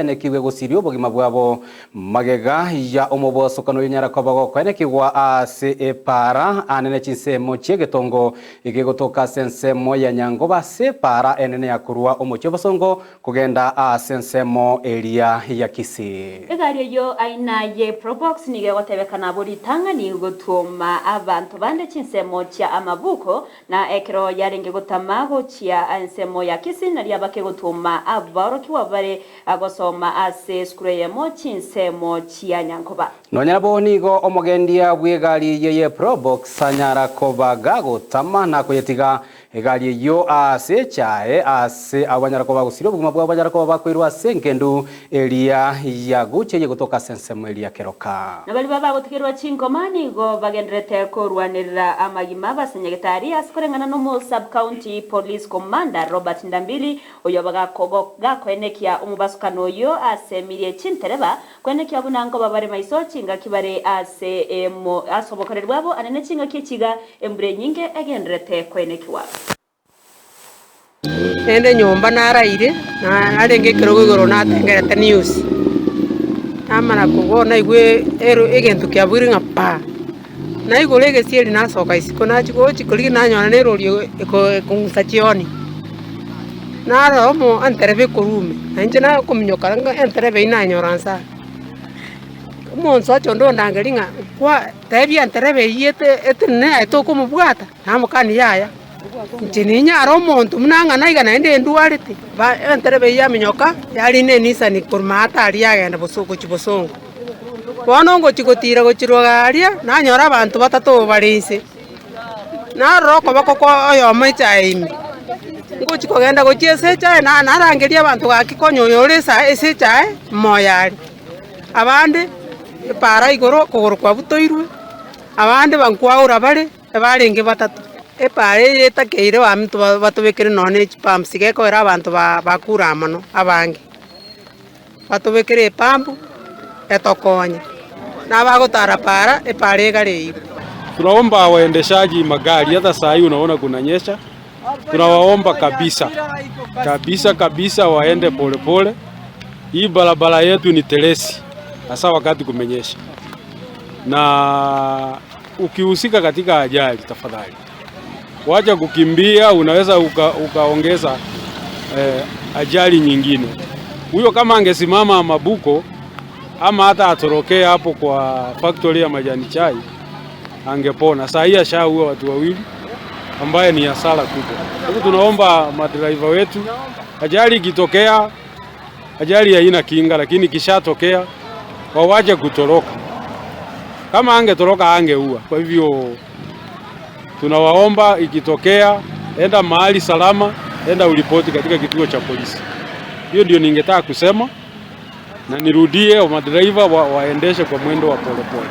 Baenekigwe gosiria obogima bwabo magega ya omobosokano oyonyara koba gokoenekigwa ase epaara anene chinsemo chi'egetongo egegotoka ase ensemo ya Nyangoba ase epaara enene ya korwa omochie obosongo kogenda ase ensemo eria ya Kisii. Egari eyio aina ye Probox nigo egotebekana abwo ritang'ani gotwoma abanto bande chinsemo chia amabuko Na ekero yarenge gotama gochia ensemo ya Kisii, nario abake gotwoma aborokigwa bare gosoma ase esukuru eyemo chinsemo chia Nyankoba. Nonya nabo nigo omogendia bw'egari eyio ye Probox anyara koba gagotama na koyetiga egari eyio ase echae ase abwo banyara koba bagosiria obogima bwabo banyara koba bakoirwa ase engendu eria ya gochia eye gotoka ase ensemo eria keroka. Na baria bagotigerwa chinkoma nigo bagendererete korwanerera amagima ase nyagetari ase koreng'ana nomo Sub-County Police Commander Robert Ndambili oyo gakoenekia omobasukano oyio asemirie chintereba koenekia buna nkoba bare maiso chingaki bare ase ase obokoreri bwabo anene chingaki echiga embura enyinge egendererete koenekiwa. Rende nyomba naraire, narenge ekerogo igoro natengerete news, namana kobua naigwe ero egento kiabuire ng'a paa, naigure egesieri nasoka isiko nachia gochia korigia nanyora na erori eko ekong'usa chioni, narora omo entereba ekorwa ime, na inche nakominyoka ng'a entereba eywo nanyora nsa. Omonsacha onde ondangeria ng'a kwa tebia entereba eywo ete etenene aye tokomobwata, namokania yaya. Inche ninyare omonto buna ang'ana iga naende ndwarete, ba entereba eyio yaminyoka, yarina enisani korwa maate aria yagenda boso gochia bosongo. Bono ngochia gotira gochia roga aria, nanyora abanto batato bare inse, narora okoboko kwa oyomo echae ime, ngochia kogenda gochia ase echae na narangeria abanto gaki konya oyo ore esa ase echae moyo are. Abande, epaara igoro okogoro kwabutoirwe, abande bankwaura bare. Ebarenge batato, epaara eye etakeire baminto batobekere nonya ne chipumps gekoera abanto bakure aa mono abange. Batobekere epampu etokonye, na abagotara paara epaara egare eywo. Tunaomba waendeshaji magari hata saa hii unaona kunanyesha, tunawaomba kabisa kabisa kabisa waende polepole. Hii barabara yetu ni telesi hasa wakati kumenyesha na Ukihusika katika ajali, tafadhali wacha kukimbia, unaweza uka, ukaongeza eh, ajali nyingine. Huyo kama angesimama Mabuko ama hata atorokee hapo kwa factory ya majani chai angepona. Saa hii ashaua watu wawili ambaye ni hasara kubwa. Kwa tunaomba madriver wetu, ajali ikitokea, ajali haina kinga, lakini ikishatokea wawache kutoroka. Kama angetoroka angeua. Kwa hivyo tunawaomba ikitokea, enda mahali salama, enda uripoti katika kituo cha polisi. Hiyo ndio ningetaka kusema, na nirudie, madereva wa, waendeshe kwa mwendo wa polepole.